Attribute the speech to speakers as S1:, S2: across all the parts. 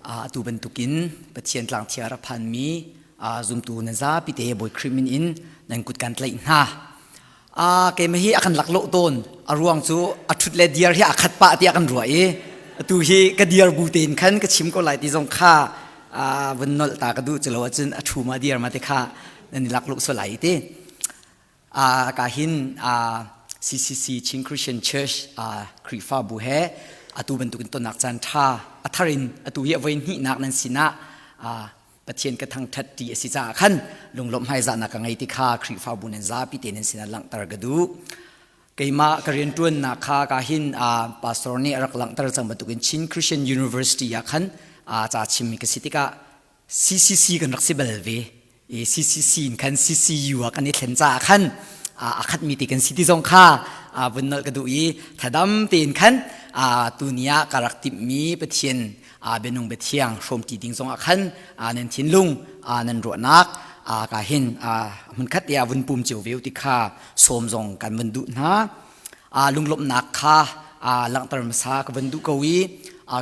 S1: Atu bantukin Pathian tlangthia rak phanmi zumtu nan zapi te Bawi Khrih min in nan kut kan tlaih hna. Keimah hi a kan laklawh tawn. A ruang cu a ṭhut le diar hi a khat pah tiah kan ruah i atu hi ka diar bu tein khan ka chim ko lai ti zong kha vun nolh ta ka duh cu lo ahcun a ṭhu ma diar ma te kha nan i laklawh sual lai ti. Ka hin CCC Chin Christian Church Khrihfabu he atu bantukin tonnak caan ṭha a thar in atu hi a voi hnihnak nan sinah Pathian ka thangṭhat ti a si caah khan lunglawmh hmaizahnak ka ngei ti kha Khrihfabu nan zapi te nan sinah langhter ka duh. Keimah ka rianṭuannak kha ka hin pastor nih a rak langhter cang bantukin Chin Christian University ah khan ca chimmi ka si tikah CCC kan rak si bal ve. I CCC in khan CCU ah kan i thlen caah khan a khatmi te kan si ti zong kha vun nolh ka duh i thadam tein khan tuni ah ka rak timhmi Pathian bianung biathiang hrawmṭi ding zongah khan nan thinlung nan ruahnak ka hin hmunkhat te ah vun pum cio ve ti kha sawm zong kan vun duh hna. Lunglawmhnak kha langhter hmasa ka vun duh ko i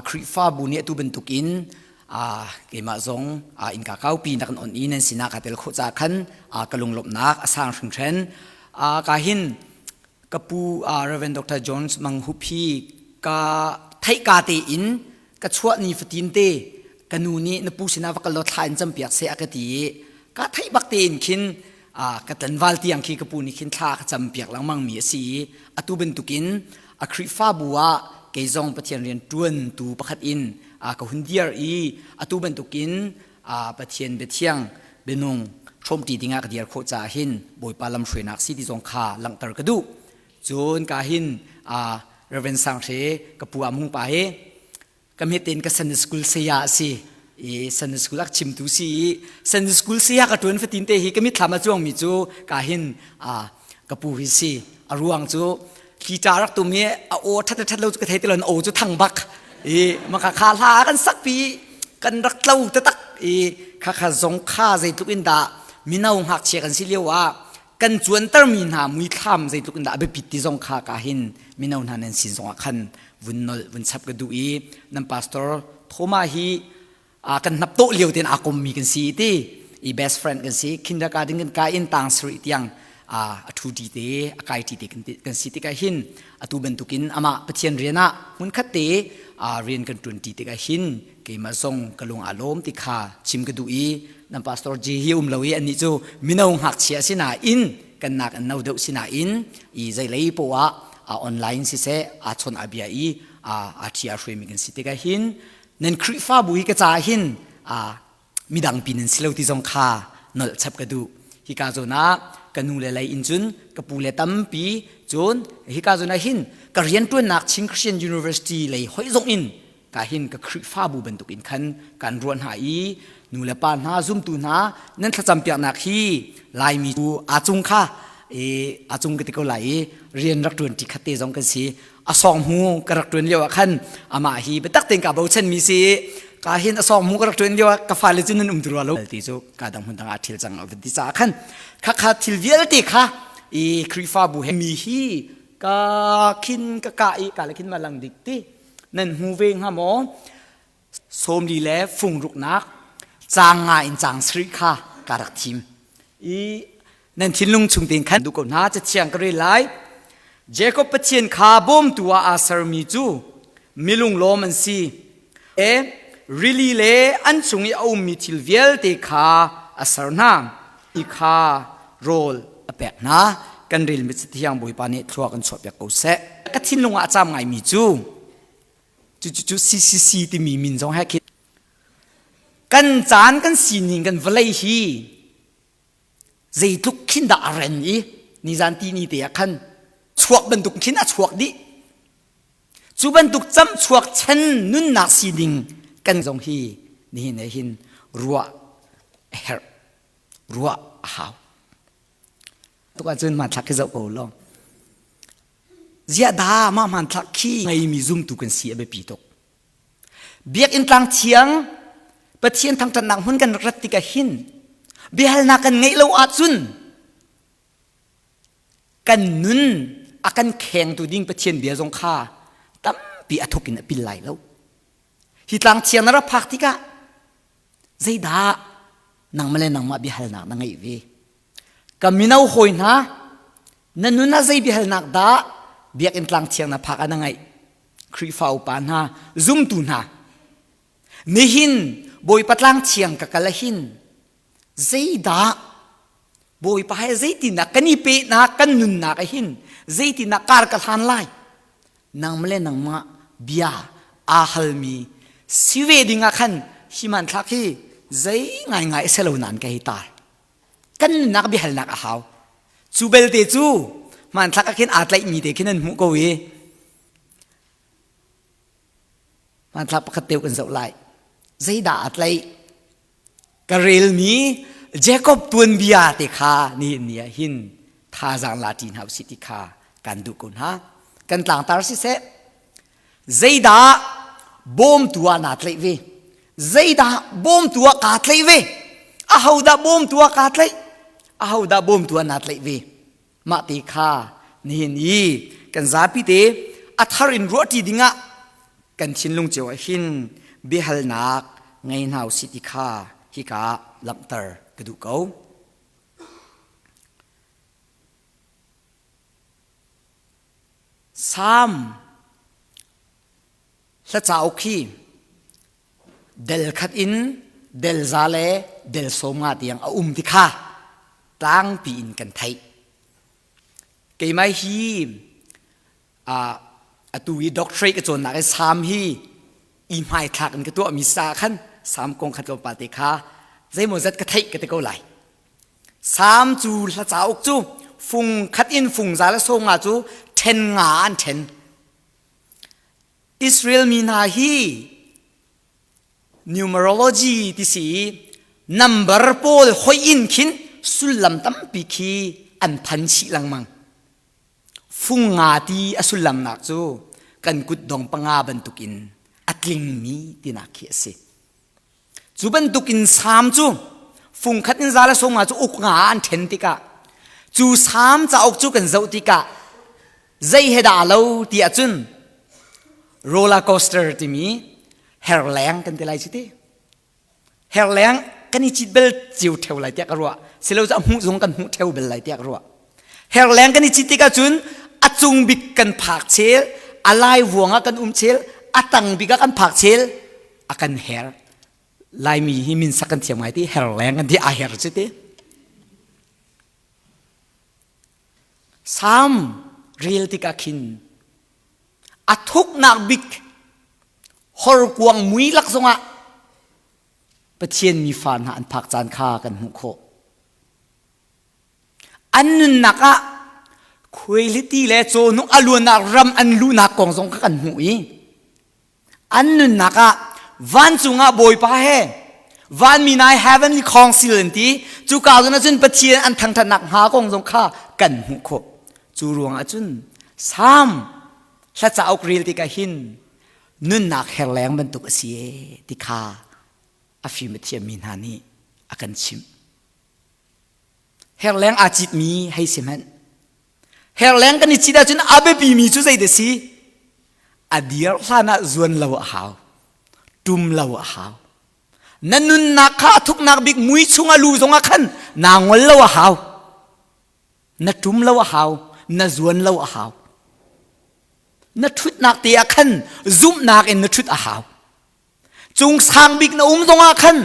S1: Khrihfabu nih atu bantukin keimah zong innka kaupi na kan on i nan sinah ka tel khawh caah khan ka lunglawmhnak a sang hringhran. Ka hin ka pu Reverend Dr. Jones Mang Hup hi ka theih ka tein ka chuah ni fatin te ka nu nih na pu sinah va kal law thla in campiak seh a ka ti i ka theih bak tein khin ka tlanval tiang khi ka pu nih khin thla ka campiak lengmang mi a si i atu bantukin a Khrihfabu ah kei zong Pathian rian ṭuantu pakhat in ka hun dir i atu bantukin Pathian biathiang bianung hrawmṭi dingah ka dir khawh caah hin Bawipa lamhruainak si ti zong kha langhter ka duh. Cun ka hin Reverend Sang Hre ka pu Amung pa hi ka hmet in ka Sunday school saya a si i Sunday school a chimtu si i Sunday school saya ka ṭuan fatin te hi ka mitthlam a cuangmi cu ka hin ka pu hi si a ruang cu guitar rak tum i a aw ṭhat le ṭhat lo cu ka thei ti lo aw cu thang bak i maka kha hla kan sakpi kan rak tlo taktak i kha kha zong kha zeitluk in dah mino ngakchia kan si lio ah kan cuantermi hna muithlam zeitluk in dah a biapit ti zong kha ka hin mino hna nan sin zongah khan vun nolh vun chap ka duh i nan pastor Thoma hi kan hnap tawh lio tein aa kommi kan si ti i best friend kan si kindergarten kan kai in tang sarih tiang a thu ti te a kai ti te kan si tikah hin atu bantukin amah Pathian rian ah hmunkhat te rian kan ṭuan ti tikah hin keimah zong ka lung aa lawm ti kha chim ka duh i nan pastor J hi um lo i annih cu mino ngakchia sinain kan nak an no deuh sinain i zeilei poah ah online siseh aa chawn aa bia i aa ṭhi aa hruaimi kan si tikah hin nan Khrihfabu hi ka caah hin midang pi nan si lo ti zong kha nolh chap ka duh hika zawn ah ka nu le lei in cun ka pu le tampi cun hika zawn ah hin ka rianṭuannak Chin Christian University lei hoih zong in ka hin ka Khrihfabu bantuk in khan kan ruah hna i nu le pa hna zumtu hna nan thlacam piaknak hi Laimi cu aa cung kha i a cung ka ti ko lai i rian rak ṭuan ṭi khat te zong kan si a sawng hmu ka rak ṭuan lio ah khan amah hi biatak tein ka bochan mi si ka hin a sawng hmu ka rak ṭuan lio ah ka fale cu nan um ti rua lo ti cu ka dang hmun dang ah thil cang ti caah khan kha kha thil vialte kha i Khrihfabu he mi hi ka khin ka ka i ka le khin ma lang dik ti nan hmu ve hnga maw 40 le fungruknak caang nga in caang sarih kha ka rak thim i nan thinlung chung tein khan duh ko hna cathiang ka rel lai Jacob Pathian kha bawmtu ah aa sermi cu milunglawm an si e rili le an chung i a ummi thil vialte kha a ser hna i kha rawl a pek hna kan relmi cathiang Bawipa nih thlua kan chuahpiak ko seh ka thinlung ah a caam ngaimi cu Cucu CCC timi min zong he khin kan caan kan sining kan vawlei hi zeitluk khin dah a ren i nizan ti ni te ah khan chuak bantuk khin a chuak dih cu bantuk cam chuak chen nunnak sining kan zong hi nihin he hin ruah a herh ruah a hau tuk ahcun hmanthlak khi zoh ko law Ziah dah mah hmanthlak khi ngeimi zumtu kan si a biapi tuk. Biakinn tlang thiang Pathian thangṭhatnak hmun kan rak rat tikah hin biahalnak kan ngeih lo ahcun kan nun a kan khengtu ding Pathian bia zong kha tampi a thuk in a pil lai lo. Hi tlang thiang na rak phak tikah zeidah nangmah le nangmah biahalnak na ngeih ve? Ka mino hawi hna, na nun ah zei biahalnak dah biakinn tlang thiang na phak ah na ngeih? Khrihfa upa hna, zumtu hna, nihin Bawipa tlang thiang ka kal ahhin zeidah Bawipa he zeitindah kan i pehnak kan nunnak ahhin zeitindah kar ka hlan lai? Nangmah le nangmah bia aa halmi si ve ding ah khan hi hmanthlak hi zei ngaingai a si lo nain ka hei tar. Kan nunnak biahalnak a hau. Cu belte cu hmanthlak ah khin aa tlaihmi te khin an hmuh ko i hmanthlak pakhat te kan zoh lai. Zeidah aa tlaih? Ka relmi Jacob tuanbia te kha nihin ni ah hin thazaang la ṭi hna usih ti kha kan duh ko hna. Kan tlangtar siseh, zeidah bawmtu ah naa tlaih ve? Zeidah bawmtu ah kaa tlaih ve? Ahodah bawmtu ah kaa tlaih? Ahodah bawmtu ah naa tlaih ve? Mah te kha nihin i kan zapi te a thar in ruahṭi dingah kan thinlung cio ah hin biahalnak ngei hna usih ti kha hika langhter ka duh ko. Salm hla cauk hi del khat in del za le del sawm nga tiang a um ti kha tlangpi in kan theih. Keimah hi atu i doctorate ka cawnnak i Salm hi i hmaithlak in ka tuahmi sa khan Salm kong khat tlawmpal te kha zeimawzat ka theih ka ti ko lai. Salm cu hla cauk cu fung khat in fung za le sawm nga cu ṭhen nga an ṭhen. Israel mi hna hi numerology ti si number pawl hoih in khin sullam tampi khi an phan chih lengmang. Fung nga ti a sullamnak cu kan kutdong panga bantukin a tlingmi tinak khi a si. Cu bantukin Salm cu fung khat in za le sawm nga cu uk nga ah an ṭhen tikah cu Salm cauk cu kan zoh tikah zei he dah lo ti ahcun roller coaster timi herleng kan ti lai cu ti. Herleng kan i cit bel cio ṭheo lai tiah ka ruah. Silo cu a hmuh zong kan hmuh ṭheo bel lai tiah ka ruah. Herleng kan i cit tikah cun a cung bik kan phak chel, a lai vuang ah kan um chel, a tang bik ah kan phak chel, a kan her. Laimi hi min sak kan thiam ngai ti herleng kan ti a her cu ti. Salm rel tikah khin a thuknak bik horkuang mui lak zongah Pathian mifa hna an phak caan kha kan hmuh khawh. An nunnak ah khuailiti le cawhnuk a luannak ram an luhnak kong zong kha kan hmuh i an nunnak ah vancung ah Bawipa he vanmi nai heavenly council an ti cuka zawn ahcun Pathian an thangṭhatnak hnga kong zong kha kan hmuh khawh. Cu ruangah cun Salm hla cauk rel tikah hin nunnak herleng bantuk a si e ti kha a fim a thiammi hna nih a kan chimh. Herleng aa citmi hei si hmanh. Herleng kan i cit ahcun a biapimi cu zei dah si? A dir hlan ah zuan lo a hau. Tum lo a hau. Na nunnak kha a thuknak bik mui chung a lu zongah khan naa ngol lo a hau. Na tum lo a hau. Na zuan lo a hau. Na ṭhutnak te ah khan zumhnak in na ṭhut a hau. Cung sang bik na um zongah khan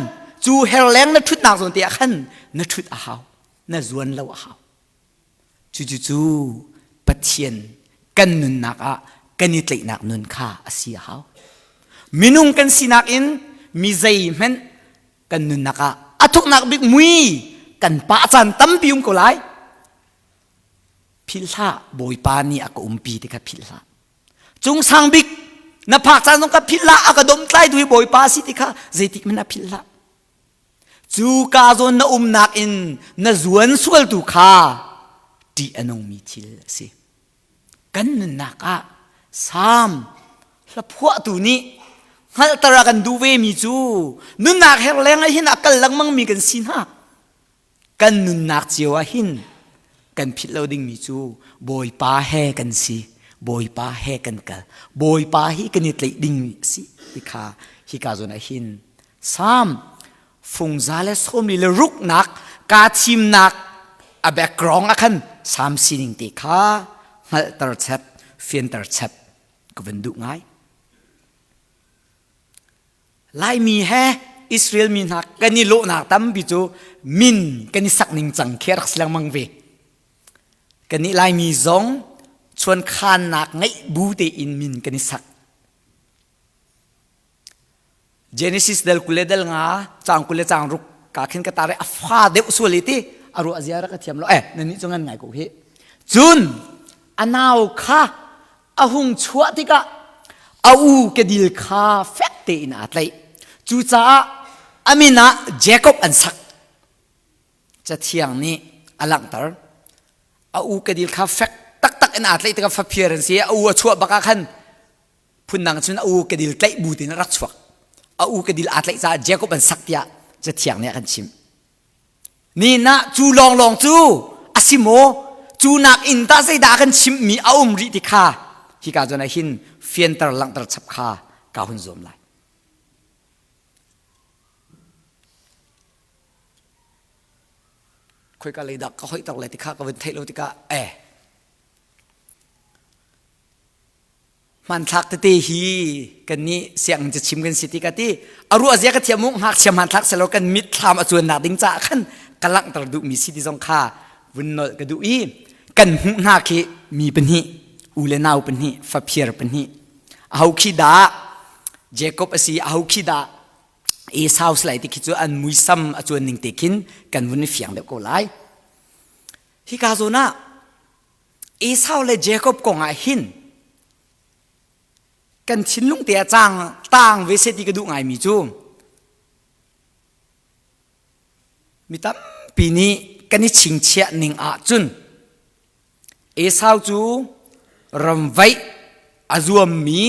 S1: cu herleng na ṭhutnak zawn te ah khan na ṭhut a hau. Na zuan lo a hau. Cucu cu Pathian kan nunnak ah kan i tlaihnak nun kha a si a hau. Minung kan sinak in mi zeihmanh kan nunnak ah a thuknak bik mui kan pah caan tampi um ko lai. Philh hlah Bawipa nih a ka umpi ti kha philh hlah. Cung sang bik na phak caan zong ka philh hlah a ka domtlai tu hi Bawipa si ti kha zeitik hmanh ah philh hlah. Cu ka zawn na umnak in na zuan sualtu kha ṭih a nungmi thil a si. Kan nunnak ah Salm hlaphuahtu nih hngalhter a kan duh vemi cu nunnak herleng ah hin a kal lengmangmi kan si hna. Kan nunnak cio ah hin kan philh lo dingmi cu Bawipa he kan si. Bawipa he kan kal. Bawipa hi kan i tlaih ding a si ti kha hika zawn ah hin Salm fungza le sawmli le ruknak kaa thimnak a background ah khan Salm sining te kha hngalhter chep, fianter chep ka van duh ngai. Laimi he Israel mi hna kan i lawhnak tampi cu min kan i sak ning cang khi a rak si lengmang ve. Kannih Laimi zong chuankhannak ngeih bu tein min kan i sak. Genesis del kule del nga cang kule cang ruk ka khin ka tare a fa deuh sual i ti a ruah zia rak ka thiam lo eh nan nih cu ngan ngai ko hi cun a nau kha a hung chuah tikah a u kedil kha fek tein aa tlaih cucaah a min ah Jacob an sak Cathiang nih a langhter. A u kedil kha fek taktak in aa tlaih tikah faphir an si. A u a chuah bak ah khan phundang cun a u kedil tlaih bu tein a rak chuak. A u kedil aa tlaih caah Jacob an sak tiah Cathiang nih a kan chimh. Ni nah cu lawnglawng cu a si maw? Cu nak in tah zeidah a kan chimhmi a um rih ti kha hika zawn ah hin fianter langhter chap kha ka hun zuam lai. Khoika lei dah ka hoih tak lai ti kha ka vun theih lo tikah eh hmanthlak tete hi kan nih sianginn cachim kan si ti ka ti a ruah zia ka thiam mu ngakchia hmanthlak selo kan mitthlam a cuannak ding caah khan ka langhter duhmi si ti zong kha vun nolh ka duh i kan hmuh hna khi mi pahnih u le nau pahnih faphir pahnih aho khi dah Jacob a si aho khi dah Esau lai ti khi cu an muisam a cuan ning te khin kan vun i fiang deuh ko lai. Hika zawn ah Esau le Jacob kong ah hin kan thinlung te ah cang tang ve se ti ka duh ngaimi cu mi tampi nih kan i chingchiah ning ah cun Esau cu ramvaih a zuammi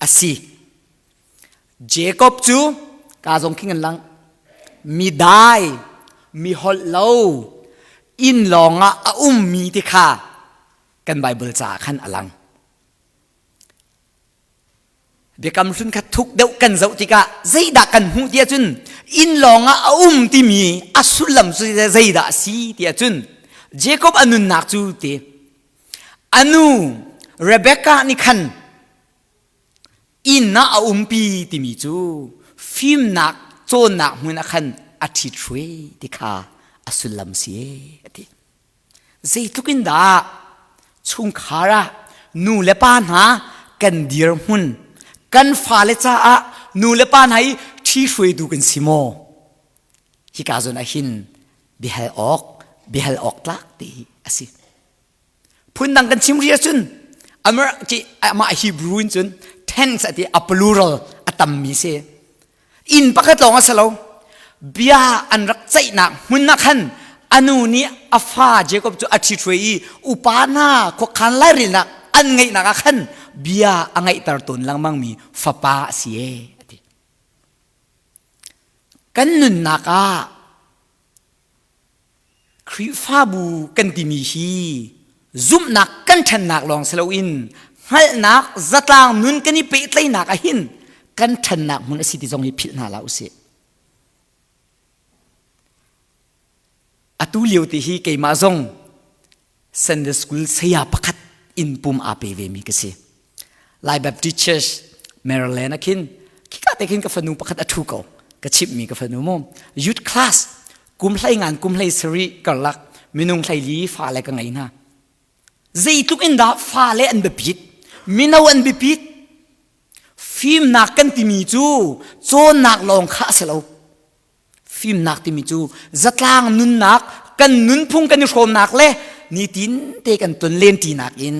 S1: a si. Jacob cu ka zong khi ngan lang mi dai mi holh lo inn lawng ah a ummi ti kha kan Bible caah khan a lang. Biakam hlun kha thuk deuh kan zoh tikah zeidah kan hmuh ti ahcun inn lawng ah a um timi a sullam cu zeidah a si ti ahcun Jacob a nunnak cu ti a nu Rebecca nih khan inn ah a umpi timi cu fimnak cawnnak hmun ah khan a ṭhit hruai ti kha a sullam si a ti. Zeitluk in dah chungkhar ah nu le pa hna kan dirhmun kan fale caah nu le pa hna hi ṭhi hruaitu kan si maw? Hika zawn ah hin biahal awk biahal awk tlak ti a si. Phundang kan chim rih ahcun amar ki amah Hebrew in cun tense ati a plural a tammi si. Inn pakhat lawng a si lo. Bia an rak ceihnak hmun ah khan anu nih a fa Jacob cu a ṭhithruai i upa hna khuakhan lairelnak an ngeihnak ah khan bia a ngeihter tawn lengmangmi fapa a si e a ti. Kan nunnak ah Khrihfabu kan timi hi zumhnak kan ṭhannak lawng si loin hngalhnak zatlang nun kan i pehtlaihnak ah hin kan ṭhannak hmun a si ti zong hi philh hna hlah usih. Atu lio ti hi keimah zong Sunday School saya pakhat inn pum aa pe vemi ka si. Lai Baptist Church Maryland ah khin khika te khin ka fanu pakhat a ṭhu ko. Ka chimhmi ka fanu mu. Youth class kum hlei ngan kum hlei sarih karlak minung hlei li fale ka ngei hna. Zeitluk in dah fale an biapit, mino an biapit. Fimnak kan timi cu cawnnak lawng kha a si lo. Fimnak timi cu zatlang nunnak, kan nunphung kan i hrawmnak le nitin te kan ton lenṭinak in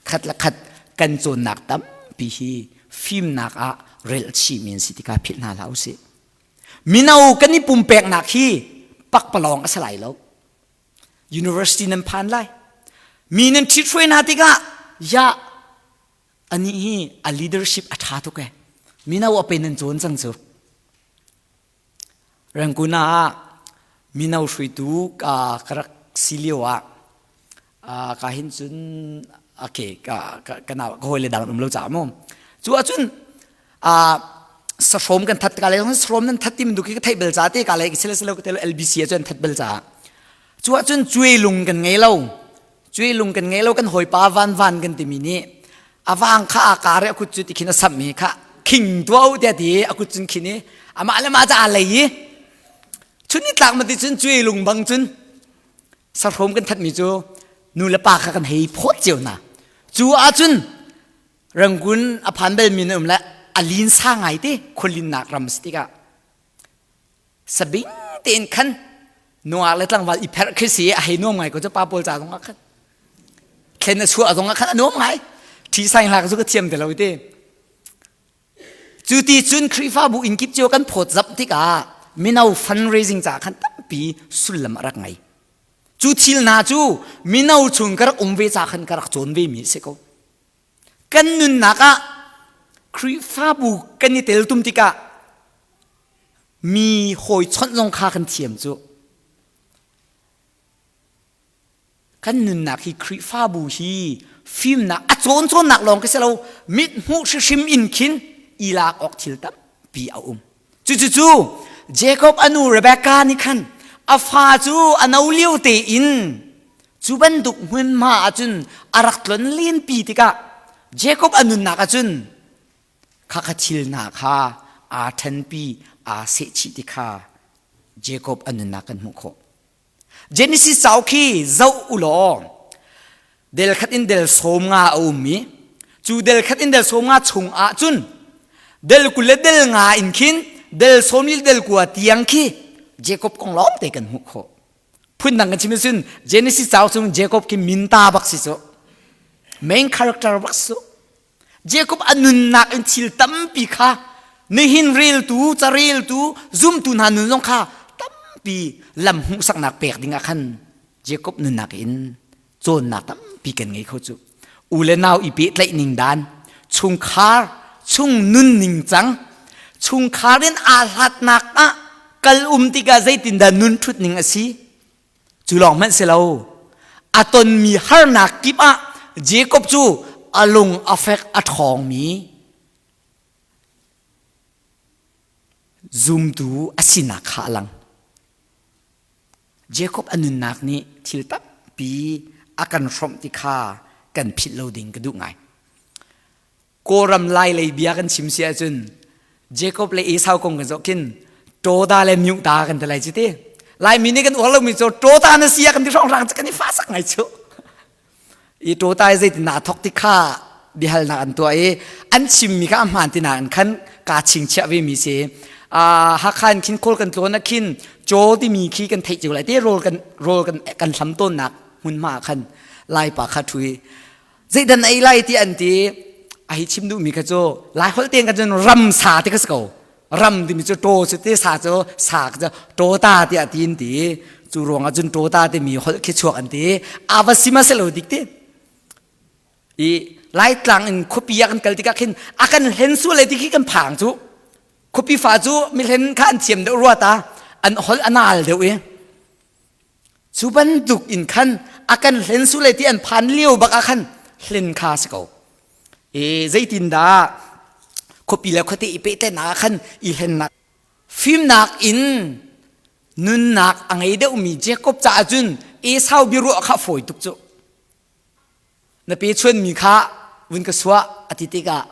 S1: khat le khat kan cawnnak tampi hi fimnak ah relh chihmi an si tikah philh hna hlah usih. Mino kan i pumpeknak hi pakpalawng a si lai lo. University nan phan lai. Mi nan ṭhithruai hna tikah ya anih hi a leadership a ṭha tuk e. Mino a pe nan cawn cang cu. Rangoon ah mino hruaitu ka rak si lio ah ka hin cun Okay, ka ka ka nau ka hawi le dang um lo ca mu. Cu ahcun a sahrawm kan that ka le sahrawm nan that tim du ki ka theih bel ca te ka le sile sile ka te LBC ah cun that bel ca. Cu ahcun cuai lung kan ngei lo. Cuai lung kan ngei lo kan hawipa van van kan timi nih awang kha a kar i a kut cu ti khin a samh i kha khing tuah u tiah ti a kut cun khin i amah le mah ca aa lei i chun ni tlak ma ti cun cuai lung bang cun sahrawm kan thatmi cu nu le pa kha kan hei phawt cio hna cu ahcun Rangoon a phan belmi na um le a lin sa ngai te khualinnak ram si tikah sabing tein khan nungak le tlangval i pherh khi si a hei nuam ngai ko cu pa pawl ca zong ah khan thlen a chuah zong ah khan a nuam ngai ṭhi sai hla cu ka thiam te lo te cu ti cun Khrihfabu inn kip cio kan phawt zap tikah mino fundraising ca khan tampi sullam a rak ngei cu thil hna cu mino chung ka rak um ve ca khan ka rak cawn ve mi a si ko Kan nunnak ah Khrihfabu kan i teltum tikah mi hawi chawnh zong kha kan thiam cu. Kan nunnak hi Khrihfabu hi fimnak a cawn cawnnak lawng khi si lo mit hmuh hrihrim in khin i lak awk thil tampi a um. Cucucu Jacob a nu Rebecca nih khan a fa cu a no lio tein cu bantuk hmunhma ahcun a rak tlon lenpi tikah Jacob a nunnak ahcun khakha thil hna kha aa ṭhenpi aa sehchih ti kha Jacob a nunnak kan hmuh khawh. Genesis cauk khi zoh u law del khat in del sawm nga a um i cu del khat in del sawm nga chung ah cun del 20 le del nga in khin del sawm li del kua tiang khi Jacob kong lawng te kan hmuh khawh. Phundang kan chim cun Genesis cauk chung Jacob khi minta bak si cu main character bak si Jacob a nunnak in thil tampi kha nihin reltu careltu zumtu hna nun zong kha tampi lam hmuhsaknak pek ding ah khan Jacob nunnak in cawnnak tampi kan ngei kho cu u le nau i pehtlaih ning dan chungkhar chung nun ning cang chungkhar in aa hlatnak ah kal um tikah zeitindah nun ṭhut ning a si Cu lawng hmanh si lo. A tonmi harnak kip ah Jacob cu a lung a fek a ṭhawngmi zumtu a sinak kha a lang. Jacob a nunnak nih thil tampi a kan hrawmh ti kha kan philh lo ding ka duh ngai. Kawlram lai lei bia kan chim si ahcun Jacob le Esau kong kan zoh khin Tawda le Myuta kan ti lai cu ti. Laimi nih kan uar lomi cu Tawda na si ah kan ti hrawnghrang cu kan i fahsak ngai cu. I Tawda i zeitin dah thok ti kha biahalnak an tuah i an chimmi kha a hmaan ti nain khan kaa chingchiah ve mi si. Uh, Hakha in khin kawl kan tlawn ah khin caw timi khi kan theih cio lai te rawl kan rawl kan kan hlam tawnnak hmunhma ah khan Laipa kha ṭhu i zeidan ei lai ti an ti a hi chim duhmi kha cu lai holh tein kan cun ram sa ti ka si ko ram timi cu ṭaw cu ti sa cu sa cu ṭawta tiah ti an ti cu ruangah cun ṭawta timi holh khi chuak an ti a va si ma se lo dik ti i laitlang in khuapi ah kan kal tikah khin a kan hlen sual lai ti khi kan phang cu khuapi fa cu mihlen kha an thiam deuh rua ta an holh a nal deuh i Cu bantuk in khan a kan hlen sule ti an phan lio bak ah khan hlen kha si ko. E zeitindah khuapi le khuate i pehtlaihnak ah khan i hlennak fimnak in nunnak a ngei deuhmi Jacob caah cun Esau biaruah kha fawi tuk cu. Na pe chuanmi kha vun ka suah a ti tikah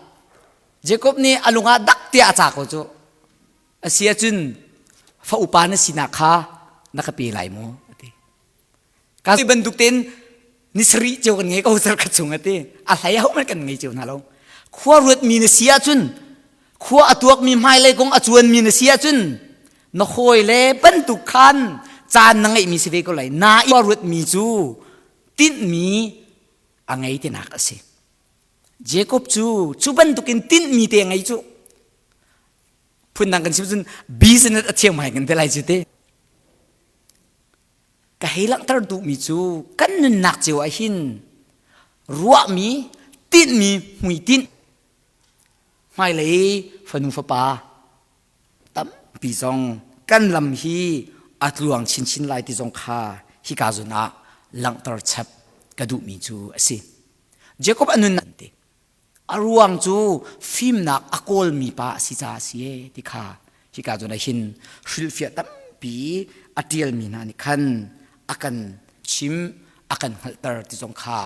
S1: Jacob nih a lung ah dak tiah a ca ko cu. A si ahcun fa upa na sinak kha na ka pe lai maw? A ti. Ka bantuk tein ni sarih cio kan ngei ko ser kha chung a ti. A hlei ho man kan ngei cio hna lo. Khua ruatmi na si ahcun khua a tuakmi hmailei kong a cuanmi na si ahcun na hawi le bantuk khan caan na ngeihmi si ve ko lai. Na i ruatmi cu tinhmi a ngei tinak a si. Jacob cu cu bantukin tinhmi te a ngei cu. Phundang kan chim cun business a thiam ngai kan ti lai cu te. Ka hei langhter duhmi cu kan nunnak cio ah hin ruahmi, tinhmi, hmuitinh, hmailei fanu fapa tampi zong kan lam hi a tluang chinchin lai ti zong kha hika zawn ah langhter chap ka duhmi cu a si. Jacob a nun ti. A ruang cu fimnak a kawlmi pa a si caah a si e ti kha hika zawn ah hin hrilhfiah tampi a ṭialmi hna nih khan a kan chim a kan hngalhter ti zong kha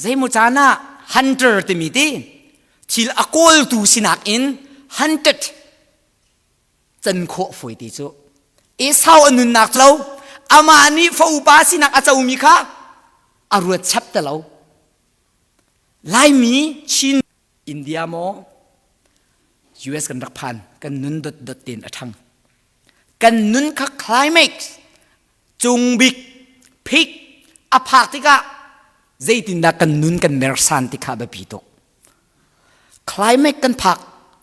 S1: zeimaw caan ah hunter timi ti thil a kawltu sinak in hunted can khawh fawi ti cu Esau a nunnak lo amah nih fa upa sinak a comi kha a ruat chap te lo Laimi Chin India maw US kan rak phan kan nun dot dot ten a ṭhang kan nun kha climax cung bik peak a phak tikah zeitindah kan nun kan mersan ti kha biapi tuk Climate kan phak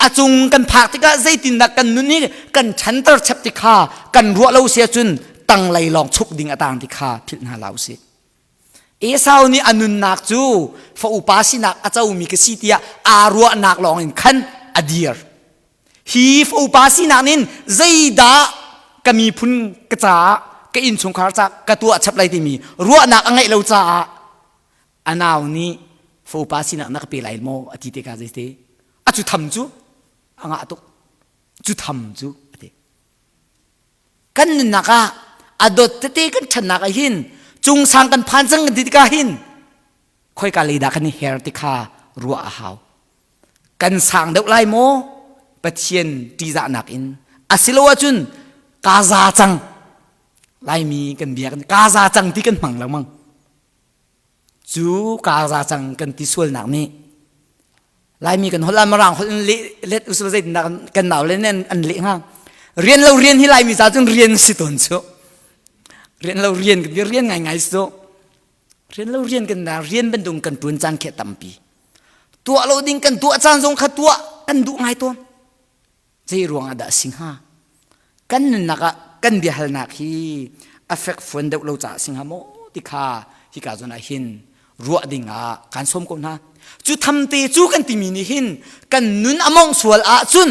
S1: a cung kan phak tikah zeitindah kan nun hi kan ṭhanter chap ti kha kan ruah lo si ahcun tanglei lawng chuk ding a tang ti kha philh hna hlah usih. Esau nih a nunnak cu fa upa sinak a comi ka si tiah aa ruahnak lawng in khan a dir. Hi fa upa sinak nin zeidah ka miphun ka caah ka innchungkhar caah ka tuah chap lai timi ruahnak a ngeih lo caah a nau nih fapa sinak na ka pe lai maw a ti tikah zeite a cu tham cu a ngah tuk cu tham cu a ti kan nunnak ah a dot tete kan ṭhannak ah hin cungsang kan phan cang kan ti tikah hin khoika lei dah kan i her ti kha ruah a hau kan sang deuh lai maw Pathian ṭihzahnak in asilo ahcun ka za cang Laimi kan bia kan ka za cang ti kan hmang lengmang Cu kaa cang kan ti sualnak nih Laimi kan holh ah Mirang holh in leh let usila zeitindah kan nau le nih an leh hnga. Rian lo rian hi Laimi ca cun rian si tawn cu. Rian lo rian kan ti rian ngaingai si cu. Rian lo rian kan da rian bantuk kan tuan caan khi tampi. Tuah lo ding kan tuah caan zong kha tuah kan duh ngai tawn. Zei ruang ah dah si hnga? Kan nunnak ah kan biahalnak hi a fekfuan deuh lo caah si hnga maw ti kha hika zawn ah hin ruah ding ah kaan sawm ko hna. Cu thamte cu kan timi nih hin kan nun a mawngh sual ahcun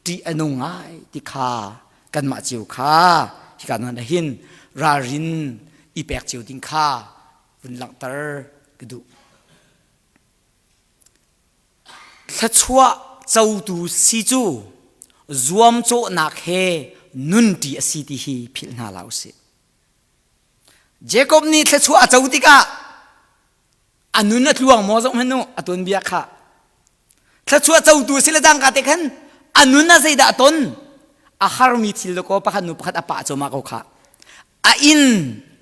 S1: ṭih a nung ngai ti kha kanmah cio kha hika zawn ah hin ralrin i pek cio ding kha vun langhter ka duh. Thluachuah cotu si cu zuamcawhnak he nunṭi a si ti hi philh hna hlah usih. Jakob nih thluachuah a co tikah a nun a tluang maw zoh hmanh u a tuanbia kha. Thluachuah cotu a si le cangka te khan a nun ah zeidah a ton? A harmi thil dakaw pakhat nu pakhat a pah cuahmah ko kha. A inn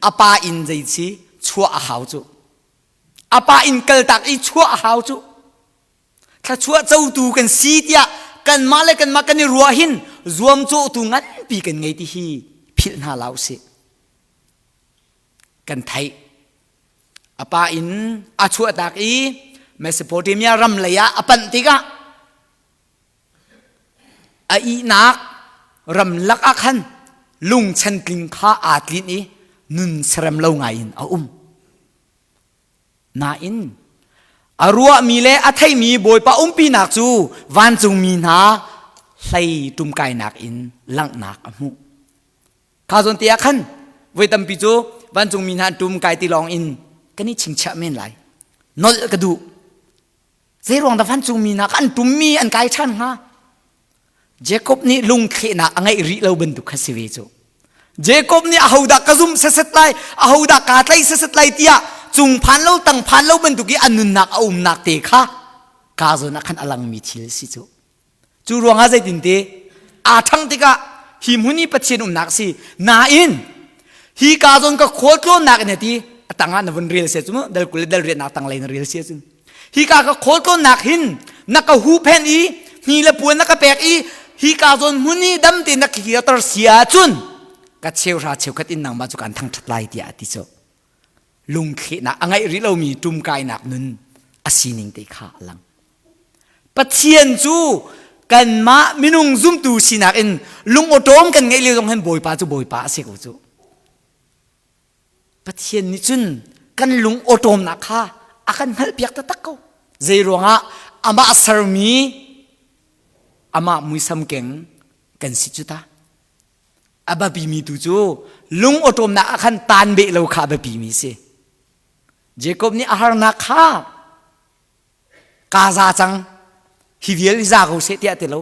S1: a pa inn zei si chuah a hau cu. A pa inn kaltak i chuah a hau cu. Thluachuah cotu kan si tiah kanmah le kanmah kan i ruah hin zuamcawhtu nganpi kan ngei ti hi philh hna hlah usih. Kan theih. A pa inn a chuahtak i Mesopotamia ram lei ah a panh tikah a ihnak ramlak ah khan lungchantling kha aa tlinh i nun serem lo ngai in a um. Nain a ruahmi le a theihmi Bawipa umpinak cu vancungmi hna hlei ṭumkainak in langhnak a hmuh. Kha zawn te ah khan voi tampi cu vancungmi hna an ṭumkai ti lawng in kan i chingchiah men lai. Nolh ka duh. Zei ruang dah vancungmi hna kha an ṭummi an kai ṭhan hnga? Jacob nih lungthlehnak a ngeih rih lo bantuk kha si ve cu. Jacob nih ahodah ka zumh seset lai, ahodah kaa tlaih seset lai tiah cung phan lo tang phan lo bantuk i a nunnak a umnak te kha kaa zawn ah khan a langmi thil si cu. Cu ruangah zeitinte aa ṭhang tikah hi hmun hi Pathian umnak si nain hi kaa zawn ka khualtlawnnak in a ti a tangah na vun rel sia cu mu dal 20 le dal riatnak tanglei na rel sia cun hika ka khawltlawnnak hin na ka huhphenh i hni le puan na ka pek i hika zawn hmun i dam tein na ka kirter si ahcun ka cheuhra cheukhat in nangmah cu kaan thangṭhat lai tiah a ti cu lungthlehnak a ngeih rih lomi ṭumkainak nun a sining te kha a lang Pathian cu kanmah minung zumtu sinak in lungawṭawm kan ngeih lio zong hin Bawipa cu Bawipa a si ko cu Pathian nih cun kan lung awṭawmnak kha a kan hngalhpiak taktak ko. Zei ruangah amah sermi amah muisam keng kan si cu ta. A biapimi tu cu lung awṭawmnak ah khan tan beh lo kha a biapimi si. Jacob nih a harnak kha kaa za cang hi vial i za ko seh tiah ti lo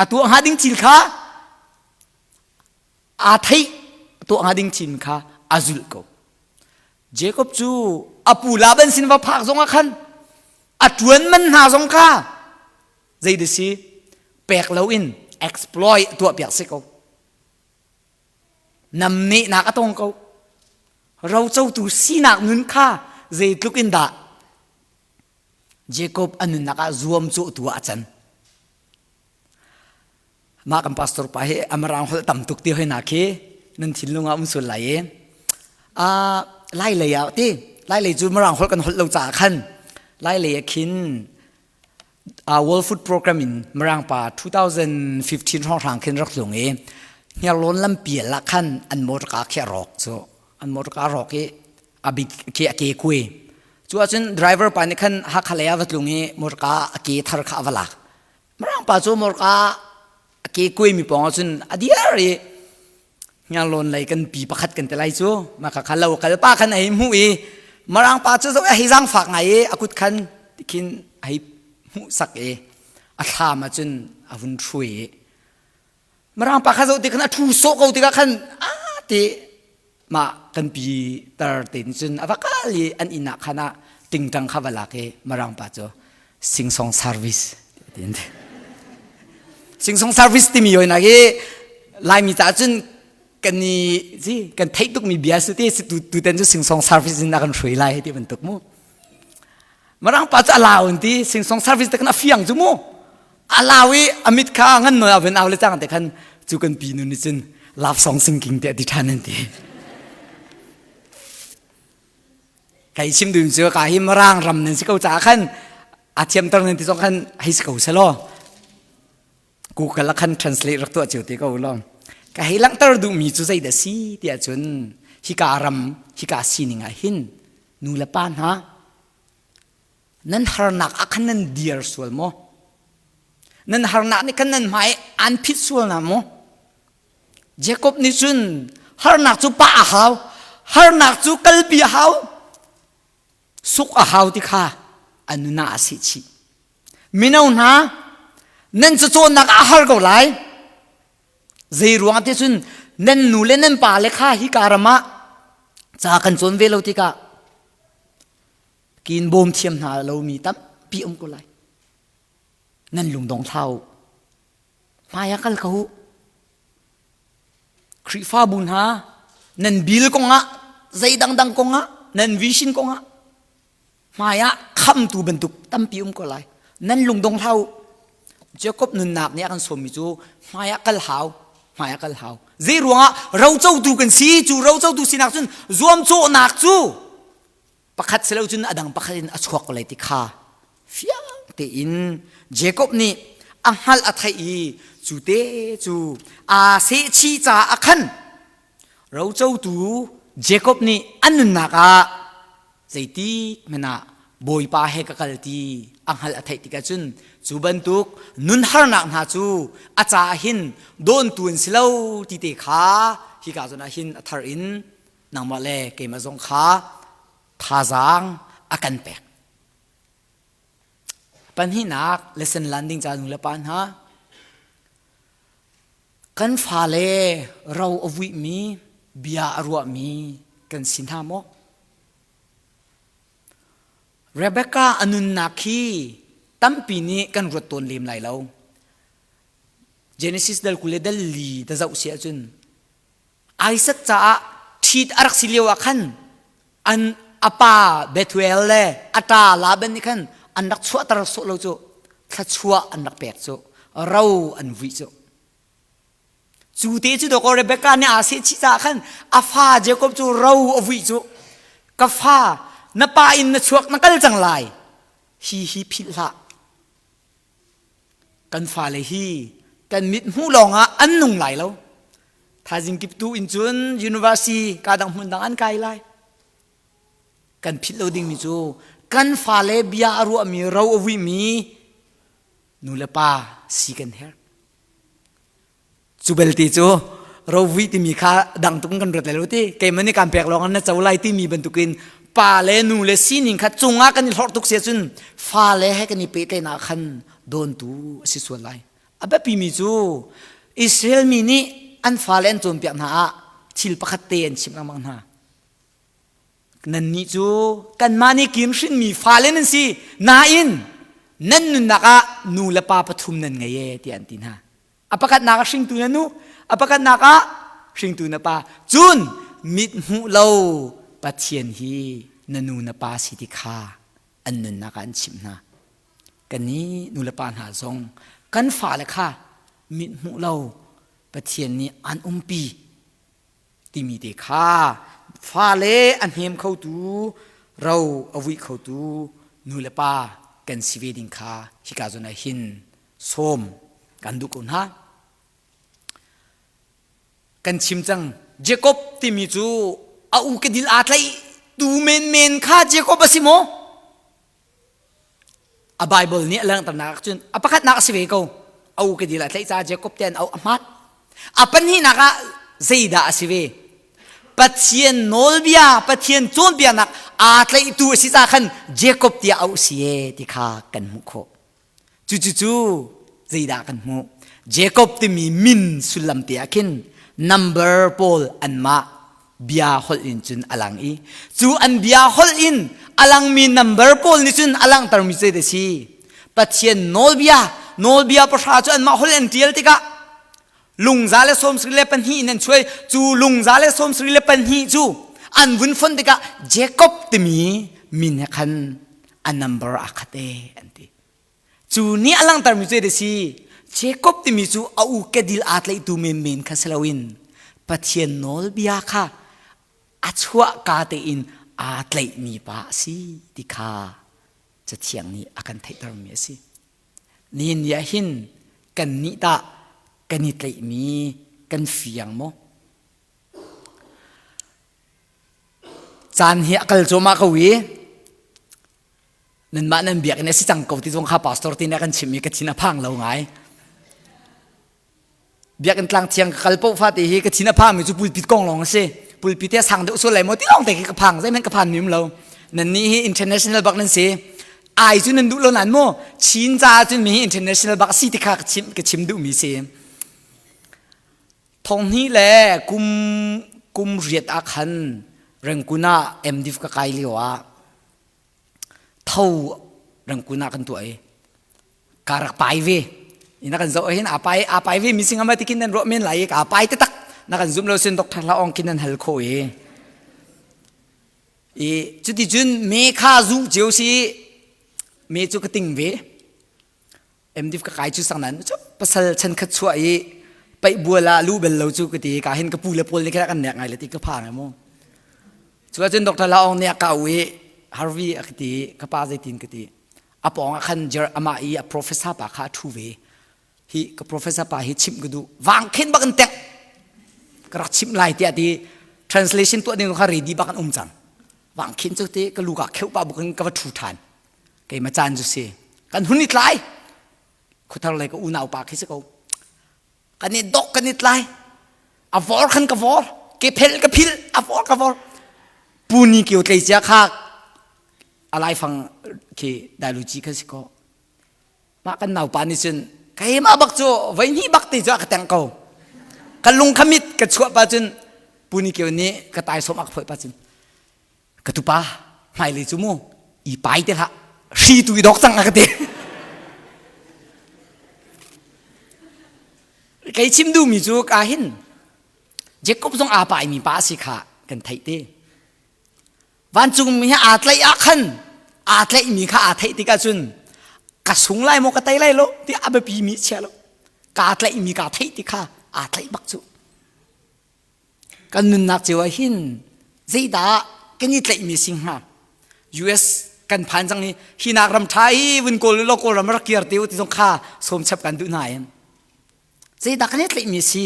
S1: a tuah hnga ding thil kha aa theih tuah hnga ding thil kha a zulh ko Jacob cu a pu Laban sin va phak zong ah khan a ṭuan man hna zong kha zei dah si pek loin exploit tuah piak si ko namnehnak a tong ko rocotu sinak nun kha zeitluk in dah Jacob a nunnak ah zuamcawhtu ah a can mah kan pastor pa hi amarang holh tam tuk ti hoi na khi nan thinlung ah um sual lai i lai lei ah ti lai lei cu mirang holh kan holh lo caah khan lai lei ah khin World Food Program in Mirang pa 2015 hrawnghrang khin rak tlung i Hniarlawn lampial ah khan an motorka khi a rawk cu an motorka a rawk i a bik khi a ke kui cu ahcun driver pa nih khan Hakha lei ah va tlung i motorka a ke thar kha a va lak Mirang pa cu motorka a ke kui mi pawng ahcun a diar i Hniarlawn lei kan pi pakhat kan ti lai cu mah kha lo kal pa khan a hei hmuh i Mirang pa cu zoh a hei zaangfak ngai i a kut khan tikhin a hei hmuhsak i a thlam ah cun a vun hrui i Mirang pa kha zoh ti khan a ṭhu sawh ko tikah khan a ti mah kan pi tar te cun a va kal i an inn ah khan ah tingtang kha va lak i Mirang pa cu singsong service tiin singsong service timi yoi nak hi Laimi caah cun kan i si kan theih tukmi bia si ti tu tuten cu singsong service in a kan hrui lai ti bantuk mu Mirang pa cu a lau in ti singsong service te kan a fiang cu mu a lau i a mit kha ngan nawl a ven au le cang te khan cu kan pi nu nih cun love song singing te a ti ṭhan an ti Kai chim duhmi cu ka hi Mirang ram nan si ko caah khan a thiamter nan ti zong khan hei si ko selaw Google ah khan translate rak tuah cio te ko law ka hei langhter duhmi cu zeidah si tiah cun hika ram hika sining ah hin nu le pa hna nan harnak ah khan nan dir sual maw nan harnak nih khan nan hmai an phit sual na maw Jacob nih cun harnak cu pah a hau, harnak cu kalpi a hau, suk a hau ti kha a nun ah a seh chih. Mino hna, nan cacawnnak a har ko lai. Zei ruang ti cun nan nu le nan pa le kha hi ka ram ah ca kan cawn ve lo tikah kin bawm thiam hna lomi tampi um ko lai. Nan lungdong hlah u. Hmai ah kal ko u. Khrihfabu hna nan bil kongah zei dangdang kongah nan vision kongah hmai ah khamtu bantuk tampi um ko lai. Nan lungdong hlah u. Jacob nunnak nih a kan sawmmi cu hmai ah kal hau, hmai ah kal hau. Zei ruangah rocotu kan si, cu rocotu sinak cun zuamcawhnak cu pakhat si lo cun a dang pakhat in a chuak ko lai ti kha fiang tein Jacob nih a hngalh a theih i cu te cu aa sehchih caah a khan rocotu Jacob nih an nunnak ah zeitik hmanh ah Bawipa he ka kal ti a hngalh a theih tikah cun cu bantuk nun harnak hna cu a caah hin dawntu an si lo ti te kha hika zawn ah hin a thar in nangmah le keimah zong kha thazaang a kan pek. Pahnihnak lesson landing ca nu le pa hna kan fale ro a vuihmi bia a ruahmi kan si hna maw? Rebecca a nunnak hi tampi nih kan ruat tawn lem lai lo. Genesis dal 20 le dal li ta zoh si ahcun Isaac caah ṭhit a rak si lio ah khan an a pa Bethuel le a ṭa Laban nih khan an rak chuahter sawh lo cu thluachuah an rak pek cu ro an vuih cu cu te cu dawkaw Rebecca nih aa sehchih caah khan a fa Jacob cu ro a vuih cu ka fa na pa in na chuak na kal cang lai hi hi philh hlah Kan fale hi kan mit hmuh lawngah an nung lai lo. Thaizing kip tu in cun university ka dang hmun dang an kai lai. Kan philh lo dingmi cu kan fale bia a ruahmi ro a vuimi nu le pa si kan herh. Cu belte cu rovui timi kha dang tuk in kan ruat lai lo ti keimah nih kaan pek lawng na co lai timi bantukin Pa le nu le sining kha cungah kan i hlorh tuk si ahcun fale he kan i pehtlaihnak khan dawntu a si sual lai. A biapimi cu Israel mi nih an fale an cawnpiak hna ah thil pakhat te an chimh lengmang hna. Nannih cu kanmah nih kim hrinmi fale nan si nain nan nunnak ah nu le pa pathum nan ngei e tiah an ti hna. A pakhatnak ah hringtu na nu, a pakhatnak ah hringtu na pa. Cun mit hmuh lo Pathian hi na nu na pa si ti kha an nunnak ah an chimh hna. Kannih nu le pa hna zong kan fale kha mit hmuh lo Pathian nih an umpi timi te kha fale a hnem khotu ro a vui khotu nu le pa kan si ve ding kha hika zawn ah hin sawm kan duh ko hna. Kan chim cang Jacob timi cu a u kedil aa tlaih tu menmen kha Jacob a si maw? A Bible nih a langhternak cun a pakhatnak a si ve ko. A u kedil a tlaih caah Jacob te an auh a hmaan. A pahnihnak ah zeidah a si ve? Pathian nawlbia, Pathian cawnpiaknak aa tlaihtu a si caah khan Jacob tiah auh si e ti kha kan hmuh khawh. Cucu zeidah kan hmuh? Jacob timi min sullam te ah khin number pawl anmah bia holh in cun a lang i cu an bia holh in a langmi number pawl nih cun a langhtermi cu a si. Pathian nawlbia, nawlbia pahra cu anmah holh an ṭial tikah lungza le 72 in an chuai cu lungza le 72 cu an vun fon tikah Jacob timi min he khan a number aa khat e an ti. Cu nih a langhtermi cu a si Jacob timi cu a u kedil aa tlaihtu menmen kha si loin Pathian nawlbia kha a chuahka tein aa tlaihmi pa a si ti kha Cathiang nih a kan theihtermi a si. Nihin ni ah hin kannih tah kan i tlaihmi kan fiang maw? Caan hi a kal cuahmah ko i nanmah nan biakinn a si cang ko ti zong kha pastor te nih a kan chimh i ka thin a phang lo ngai. Biakinn tlang thiang ka kal paoh fate hi ka thin a phangmi cu pulpit kong lawng a si. Pulpit hi a sang deuh sual lai maw ti lawng te khi ka phang zeihmanh ka phan mi um lo. Nannih hi international bak nan si. Ai cu nan duh lo nan mu Chin ca cun mi hi international bak si ti kha ka chim ka chim duhmi si. Thonghnih le kum kum riat ah khan Rengkun ah MDiv ka kai lio ah tho Rengkun ah kan tuah i ka rak pai ve. Ina kan zoh hin a pai a pai ve mi sing ama tikin nan ruah men lai i ka pai taktak na kan zum lo sin Dr. Hla Ong kin nan hal kho i i cuticun me kha zu cio si me cu ka ting ve MDF ka kai cu sang nan cu pasal chan khat chuah i paih bual ah lu bel lo cu ka ti ka hin ka pu le pawl nih khan kan nek ngai le ti ka phang mu cu ahcun Dr. La Ong nih a ka u i Harvey a ka ti ka pa zeitin ka ti a pawng ah khan jer amah i a professor pa kha a thu ve hi ka professor pa hi chimh ka duh vang khen bak in tek ka rak chimh lai tiah ti translation tuah ding kha ready bak an um cang vang khen cu te ka lu ka kheuh pa buk in ka va thu than keimah caan cu si kan hun i tlai khuathar lei ka unau pa khi si ko kan i dok kan i tlai a vor khan ka vor ke phel ka phil a vor ka vor pu ni kio tlei cia kha a laifang khi dailuci kha si ko mah kan naupa nih cun keimah bak cu voi hnih bak ti cu a ka tengh ko ka lung kha mit ka chuah pa cun pu ni kio nih ka taisawm a ka phoih pa cun ka tupa hmailei cu mu i pai te hlah hri tu i dok cang a ka ti kei chim duhmi cu ka hin Jacob zong aa paimi pa a si kha kan theih te vancung mi he aa tlaih ah khan aa tlaihmi kha aa theih tikah cun ka sung lai maw ka tei lai lo ti a biapi mi chia lo kaa tlaihmi kaa theih ti kha aa tlaih bak cu Kan nunnak cio ah hin zeidah kan i tlaihmi si hnga? US kan phan cang i hi nak ram ṭha hi vun kawl law Kawlram rak kir te u ti zong kha sawm chap kan duh hna in. Zeidah kan i tlaihmi si?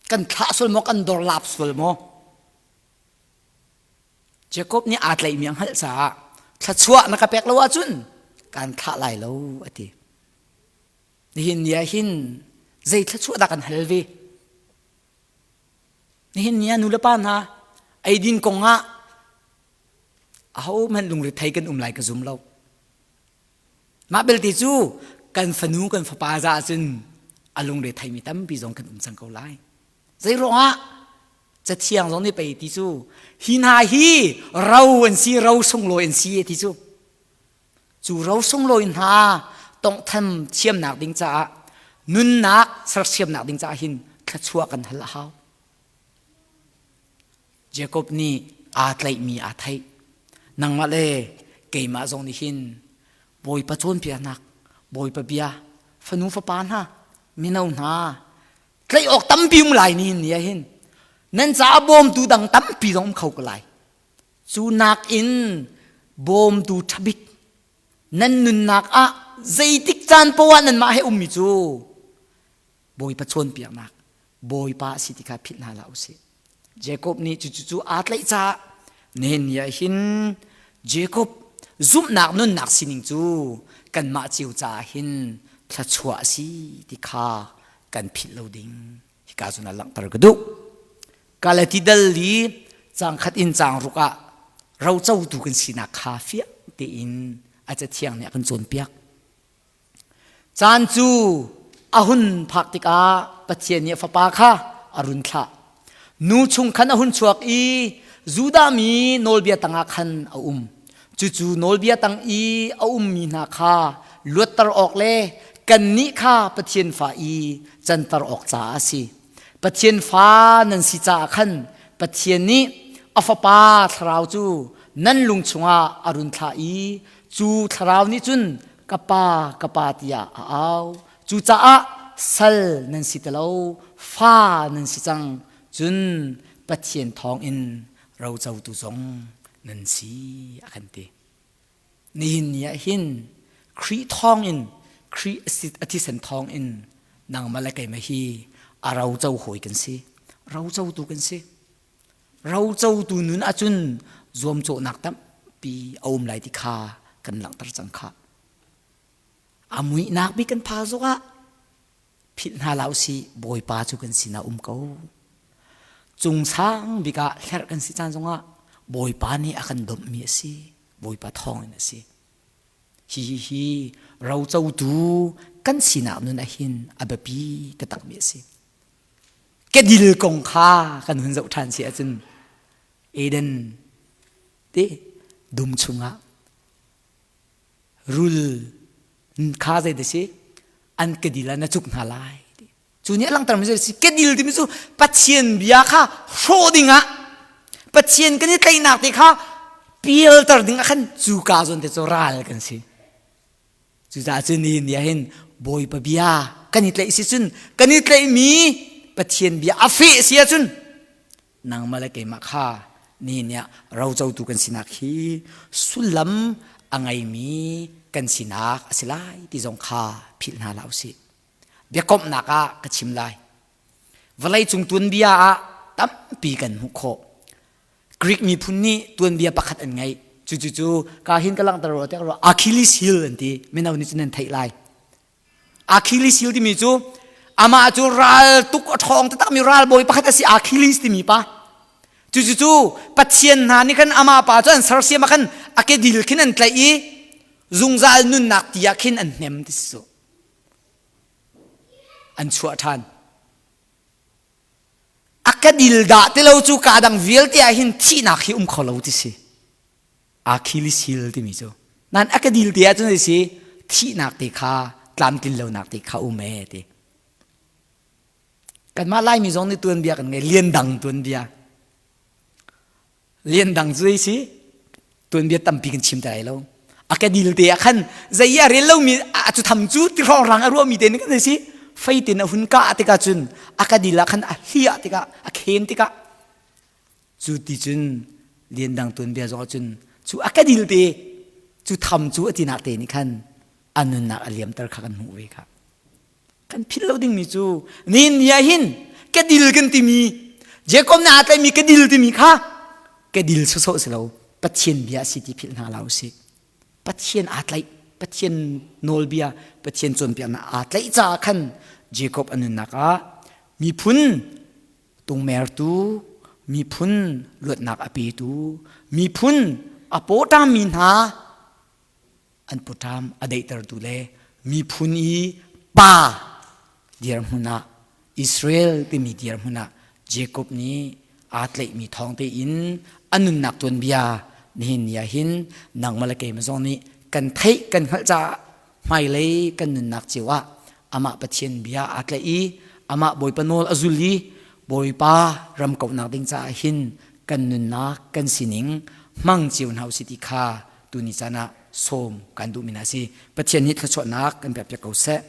S1: Kan thlah sual maw? Kan dor lap sual maw? Jacob nih aa tlaihmi a hngalh caah thluachuah na ka pek lo ahcun kan thlah lai lo a ti. Nihin ni ah hin zei thluachuah dah kan hal ve? Nihin ni ah nulepa hna eidin kong ah Ahohmanh lungrethei kan um lai ka zum lo. Mah belte cu kan fanu kan fapa za cun a lungre theimi tampi zong kan um cang ko lai. Zei ruangah cathiang zong nih pei ti cu hi hna hi ro an si ro sunglawi an si ti cu cu ro sunglawi hna tonghtham thiamnak ding caah nunnak sersiamnak ding caah hin thluachuah kan hal a hau. Jakob nih aa tlaihmi aa theih. Nangmah le keimah zong nih hin Bawipa cawnpiaknak, Bawipa bia, fanu fapa hna, mino hna, tlaih awk tampi um lai ni ni ah hin nan caah bawmtu dang tampi zong um kho ko lai. Cu nakin bawmtu ṭhabik nan nunnak ah zeitik caan poah nanmah he ummi cu Bawipa cawnpiaknak Bawipa a si ti kha philh hna hlah usih. Jakob nih cucu cu aa tlaih caah nihin ni ah hin Jakob zumhnak nunnak sining cu kanmah cio caah hin thluachuah a si ti kha kan philh lo ding hika cun a langhter ka duh. Galati dal li caang khat in caang ruk ah rocotu kan sinak kha fiang tein a cathiang nih a kan cawnpiak. Caan cu a hun phak tikah Pathian nih a fapa kha a run thlah. Nu chung khan a hun chuak i Judah mi nawlbia tangah khan a um. Cucu nawlbia tang i a ummi hna kha luatter awk le kannih kha Pathian fa i canter awk caah a si. Pathian fa nan si caah khan Pathian nih a fapa thlarau cu nan lung chungah a run thlah i cu thlarau nih cun ka pa ka pa tiah a au cucaah sal nan si ti lo fa nan si cang cun Pathian thawngin rocotu zong nan si a kan ti nihin ni ah hin Khrih thawngin Khrih a thisen thawngin nangmah le keimah hi a roco hawi kan si rocotu kan si Rocotu nun ahcun zuamcawhnak tampi a um lai ti kha kan langhter cang khah. A muihnak bik kan phak zongah philh hna hlah usih Bawipa cu kan sinah um ko. Cung sang bik ah hlerh kan si caan zongah Bawipa nih a kan domhmi a si. Bawipa thawngin a si. Hihi hi rocotu kan sinak nun ahhin a biapi taktakmi a si. Kedil kong kha kan hun zoh ṭhan si ahcun Eden te dum chungah rul kha zei ti si an kedil ah na cuk hna lai ti cu nih a langhter mi si kedil timi cu Pathian bia kha hrawh dingah Pathian kan i tlaihnak te kha pialter ding ah khan cu ka zawn te cu ral kan si Cucaah cun nihin ni ah hin Bawipa bia kan i tlaih si cun kan i tlaihmi Pathian bia a feh si ahcun nangmah le keimah kha nihin ni ah rocotu kan sinak hi sullam a ngeimi kan sinak a si lai ti zong kha philh hna hlah usih. Biakomhnak ah ka chim lai. Vawleicung tuanbia ah tampi kan hmuh khawh. Greek miphun nih tuanbia pakhat an ngeih. Cucu cu ka hin ka langhter rua tiah rua Achilles heel an ti. Mino nih cun nan theih lai. Achilles heel timi cu amah cu ral tuk a ṭhawng taktakmi ralbawi pakhat a si Achilles timi pa. Cucu cu Pathian hna nih khan amah pa cu an sersiam ah khan a kedil khin an tlaih i zungzal nunnak ti ah khin an hnem ti si cu. An chuah ṭhan. A ka dil dah ti lo cu ka dang vialte ah hin thihnak hi um kho lo ti si. Achilles heel timi cu. Nan a ka dil te ahcun si thihnak te kha tlamtlin lonak te kha um ee ti. Kanmah Laimi zong nih tuanbia kan ngei lian dang tuanbia. Lian dang cu si tuanbia tampi kan chim te lai lo. A ka dil te ah khan zei a rel lomi a cu tham cu ti hrawng a ruahmi te nih kan si feitin a hun kah tikah cun a ka dil ah khan a hliah tikah a khen tikah cu ti cun lian dang tuanbia zong ah cun cu a ka dil te cu tham cu a tinak te nih khan a nunnak a liamter kha kan hmuh ve kha. Kan philh lo dingmi cu nihin ni ah hin ka dil kan timi Jacob nih aa tlaihmi ka dil timi kha ka dil sawsawh si lo Pathian bia a si ti philh hna hlah usih. Pathian aa tlaih Pathian nawlbia Pathian cawnpiaknak aa tlaih caah khan Jacob a nunnak ah miphun tungmertu miphun luatnak a petu miphun. A pawṭammi hna an pawṭam a daihtertu le miphun i pa dirhmun ah Israel timi dirhmun ah Jacob nih aa tlaihmi thawng tein a nunnak tuanbia nihin ni ah hin nangmah le keimah zong nih kan theih kan hngalh caah hmailei kan nunnak cio ah amah Pathian bia aa tlaih i amah Bawipa nawl a zul i Bawipa ram kauhnak ding caah hin kan nunnak kan sining hmang cio hna usih ti kha tuni caan ah sawm kan duhmi hna a si. Pathian nih thluachuahnak kan pek piak ko seh.